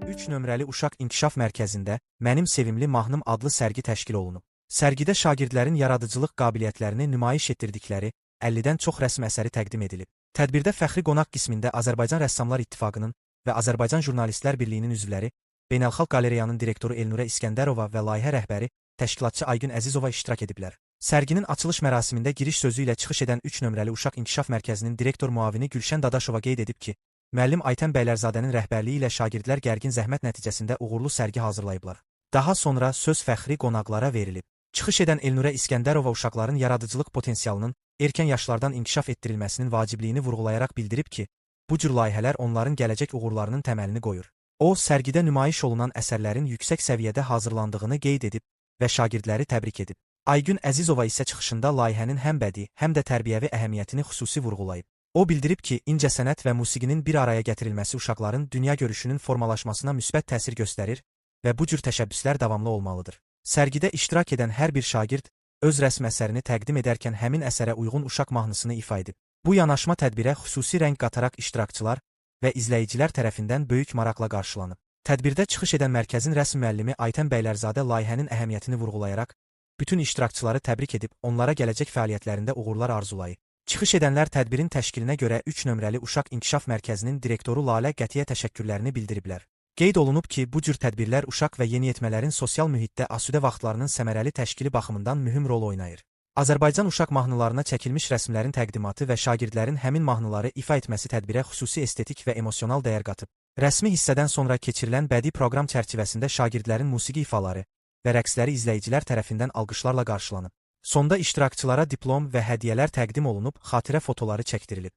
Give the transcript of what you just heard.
3 nömrəli Uşaq İnkişaf Mərkəzində Mənim Sevimli Mahnım adlı sərgi təşkil olunub. Sərgidə şagirdlərin yaradıcılıq qabiliyyətlərini nümayiş etdirdikləri 50-dən çox rəsm əsəri təqdim edilib. Tədbirdə fəxri qonaq qismində Azərbaycan Rəssamlar İttifaqının və Azərbaycan Jurnalistlər Birliyinin üzvləri, Beynəlxalq Qalereyanın direktoru Elnurə İskəndərova və layihə rəhbəri, təşkilatçı Aygün Əzizova iştirak ediblər. Sərginin açılış mərasimində giriş sözü ilə çıxış edən 3 nömrəli Uşaq İnkişaf Mərkəzinin direktor müavini Gülşən Dadaşova qeyd edib ki, müəllim Aytən Bəylərzadənin rəhbərliyi ilə şagirdlər gərgin zəhmət nəticəsində uğurlu sərgi hazırlayıblar. Daha sonra söz fəxri qonaqlara verilib. Çıxış edən Elnurə İskəndərova uşaqların yaradıcılıq potensialının erkən yaşlardan inkişaf etdirilməsinin vacibliyini vurğulayaraq bildirib ki, bu cür layihələr onların gələcək uğurlarının təməlini qoyur. O, sərgidə nümayiş olunan əsərlərin yüksək səviyyədə hazırlandığını qeyd edib və şagirdləri təbrik edib. Aygün Əzizova isə çıxışında layihənin həm bədii, həm də tərbiyəvi əhəmiyyətini xüsusi vurğulayıb. O bildirib ki, incəsənət və musiqinin bir araya gətirilməsi uşaqların dünya görüşünün formalaşmasına müsbət təsir göstərir və bu cür təşəbbüslər davamlı olmalıdır. Sərgidə iştirak edən hər bir şagird öz rəsm əsərini təqdim edərkən həmin əsərə uyğun uşaq mahnısını ifa edib. Bu yanaşma tədbirə xüsusi rəng qataraq iştirakçılar və izləyicilər tərəfindən böyük maraqla qarşılanıb. Tədbirdə çıxış edən mərkəzin rəsm müəllimi Aytən Bəylərzadə layihənin əhəmiyyətini vurğulayaraq bütün iştirakçıları təbrik edib onlara gələcək fəaliyyətlərində uğurlar arzulayıb. Çıxış edənlər tədbirin təşkilinə görə 3 nömrəli Uşaq İnkişaf Mərkəzinin direktoru Lalə Qətiyə təşəkkürlərini bildiriblər. Qeyd olunub ki, bu cür tədbirlər uşaq və yeniyetmələrin sosial mühitdə asudə vaxtlarının səmərəli təşkili baxımından mühüm rol oynayır. Azərbaycan uşaq mahnılarına çəkilmiş rəsmlərin təqdimatı və şagirdlərin həmin mahnıları ifa etməsi tədbirə xüsusi estetik və emosional dəyər qatıb. Rəsmi hissədən sonra keçirilən bədii proqram çərçivəsində şagirdlərin musiqi ifaları və rəqsləri izləyicilər tərəfindən alqışlarla qarşılanıb. Sonda iştirakçılara diplom və hədiyyələr təqdim olunub, xatirə fotoları çəkdirilib.